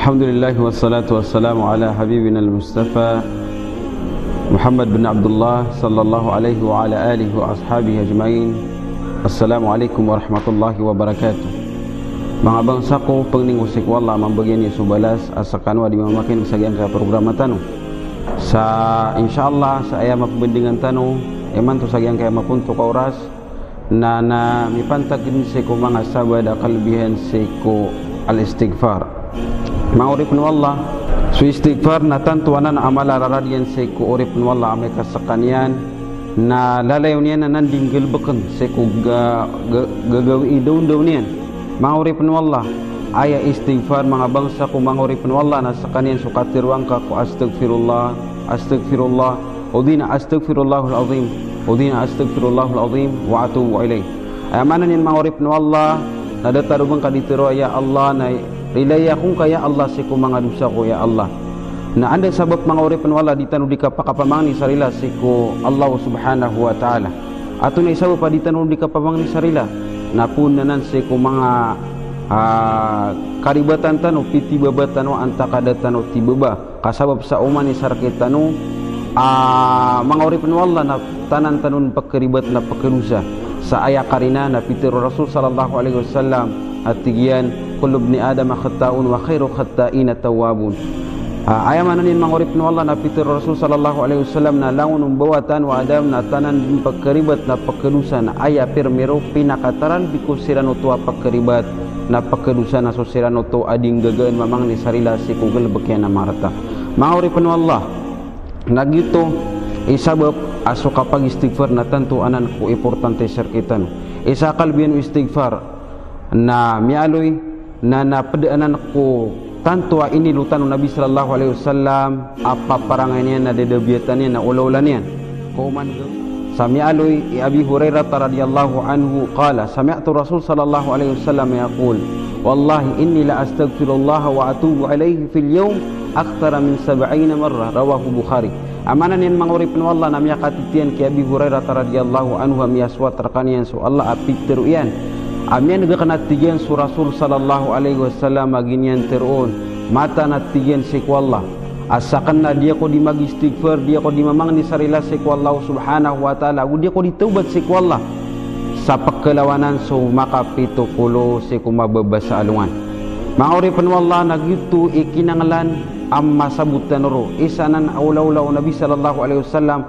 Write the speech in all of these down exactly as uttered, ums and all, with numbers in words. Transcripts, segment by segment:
Alhamdulillah, wassalatu wassalamu ala habibina al-Mustafa Muhammad bin Abdullah, sallallahu alaihi wa ala alihi wa ashabihi ajma'in. Assalamu alaikum warahmatullahi wabarakatuh. Manga bangsa ko, pangnin ko sii ko Allah a mambagian iyo so balas a skano a di mamakinig sa giyangkaya programa tano. Sa, insha Allah, sa aya mapmbandingan tano imanto sa giyangkaya mapontok a oras, na, na mipantag dn sii ko manga sabaad a kalbihan sii ko al-istighfar. Manga oripn o Allah, so istighfar na tanto anan a mala a rarad iyan sii ko oripn o Allah a amay ka skaniyan na lalayon iyan anan dii nggalbkn sii ko ga-, ga-, gagawii dawndaw niyan. Manga oripn o Allah, aya istighfar, manga bangsa ko, manga oripn o Allah, na skaniyan so katharo angka ko astaghfirullah, astaghfirullah, o di na astaghfirullahal azim, o di na astaghfirullahal azim wa atubu ilaih. Aya maana niyan, manga oripn o Allah, na datar o ba ngka dii tharoa, "Ya Allah, na rilai ako ngka, ya Allah, sii ko manga dosa ko, ya Allah." Na anda sabap, manga oripn o Allah, dii tano dii kapakapamangni sa rila sii ko Allah subhanahu wa ta'ala? Antonaa i sabap a dii tano dii kapamangni sa rila? Na poon anan sii ko manga, ah, karibatan tano, pitibaba tano antaa ka da tano tibaba. Ka sabap sa oman i sa rktano a, manga oripn o Allah, na tanan tano on pkharibat na pkhadosa. Sa aya karina na pitharo o Rasul sallallahu alaihi wasallam a tig iyan, "Kullu bni Adama khatta'un wa khairu khatta'ina tawwabun." Ah, aya maana niyan, manga oripn o Allah, na pitharo o Rasul sallallahu alaihi wasallam na langon o mbawataan o Adam na tanan dn pkharibat na pkhadosa, na aya pirmiro, pinakataranbi ko siran oto a pkharibat na pkhadosa na so siran oto a dii nggagaan mamangni sa rila sii ko galbk iyan a marata. Manga oripn o Allah, na giyoto i sabap a so kapag-istighfar na tanto anan ko importante sa rktano. Isa a kalbihan o istighfar na miyaaloy na, na pd anan ko tanto a inilotan o Nabi sallallahu alaihi wasallam a paparangay niyan na dadabiyatan iyan na olaola niyan. Ko oman, sa miyaaloy i Abi Hurairah radhiyallahu anhu qala, sami'tu Rasul sallallahu alaihi wasallam yaqul, "Wallahi inni la astaghfirullaha wa atubu ilaihi fil yawm akthara min sab'ina marrah." Rawahu Bukhari. Aya maana niyan, manga oripn o Allah, na miyakatitiyan ki Abi Hurairah radhiyallahu anhu a miyasoat rkaniyan so Allah a pitharo iyan a miyan'g akn a tig iyan so Rasul sallallahu alaihi wasallam a gii niyan tharoon, mataan a tig iyan sii ko Allah a sakn na di ako dii mag-istighfar, di ako dii mamangni sa rila sii ko Allah subhanahu wa ta'ala, ago di ako dii tawbat sii ko Allah sa pkhalawanan so makapito polo sii ko mababa sa alongan. Manga oripn o Allah, na giyoto i kinanglan a masabot tano ron. Isa anan a olaola o Nabi sallallahu alaihi wasallam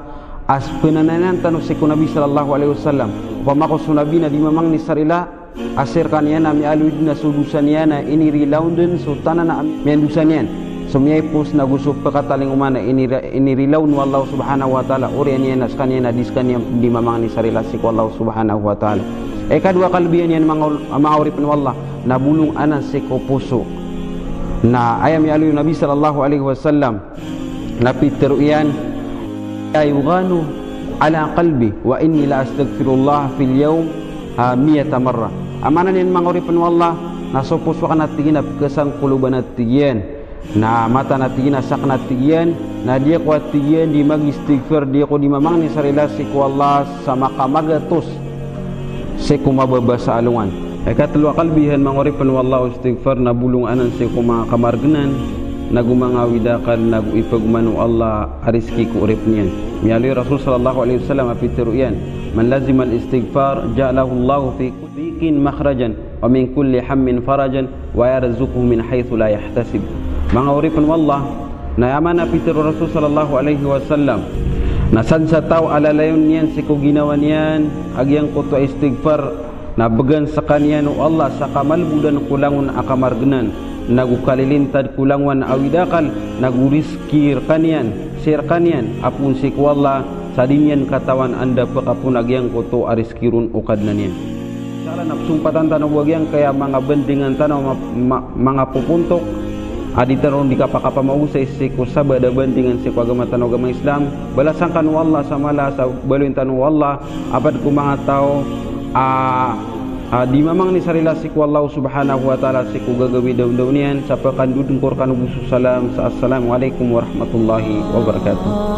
a spnanayanan tano sii ko Nabi sallallahu alaihi wasallam. Opama ko so Nabi na dii mamangni sa rila a sii rkaniyan a miyaaloy dn a so dosa niyan a inirilaw dn so tanan a miyandosa niyan. So miyaipos nago so pkatalingoman a inira-, inirilaw o Allah subhanahu wa ta'ala, oriyan iyan a skaniyan a dii skaniyan dii mamangni sa rila sii ko Allah subhanahu wa ta'ala. Ikadowa a kalbihan iyan, manga ol-, manga oripn o Allah, na bolong anan sii ko poso. Na aya miyaaloy o Nabi sallallahu alaihi wasallam na pitharo iyan, "La yughanu ala qalbi wa inni la astaghfirullah fil yawm, ah, mi'ata marrah." Aya maana niyan, manga oripn o Allah, na so poso akn a tig iyan na pkhasangkoloban a tig iyan. Na mataan a tig iyan a sakn a tig iyan na di ako a tig iyan dii mag-istighfar, di ako dii mamangni sa rila sii ko Allah sa makamagatos sii ko mababa sa alongan. Ikatlo a kalbihan, manga oripn o Allah, o istighfar na bolong anan sii ko manga kamargnan, nago manga awid a akal, nago ipagoman o Allah a rizki ko oripn iyan. Miyaaloy o Rasul sallallahu alaihi wasallam a pitharo iyan, "Man lazimal istighfar, ja'alahullahu fi kulli dhiqin makhrajan, wa min kulli hammin farajan, wa yarzuqhu min haythu la yahtasib." Manga oripn o Allah, na aya maana a pitharo o Rasul sallallahu alaihi wasallam na sadn sa taw a lalayon iyan sii ko ginawa niyan a giyangkoto a istighfar, na bgan skaniyan o Allah sa kamalbodan ko langon a kamargnan, nago kalilintad ko langowan a awid a akal, nago rizki rkaniyan, sii rkaniyan, a poon sii ko Allah, sa di niyan katawan anda pkapoon a giyangkoto a rizki ron o Kadnan iyan. Insha Allah, na pzompatan tano bo a giyangkaya manga bandingan tano ma-, ma-, manga popontok a di tano dii kapakapamaosay sii ko sabaad a bandingan sii ko agama tano a agama Islam. Balasan kano o Allah sa mala sa baloyin tano o Allah, a pd ko manga taw a, a dii mamangni sa rila sii ko Allah subhanahu wa ta'ala sii ko gagawii dawndaw niyan, sa pkandodn ko rkano bo so salam sa assalamu alaikum warahmatullahi wabarakatuh.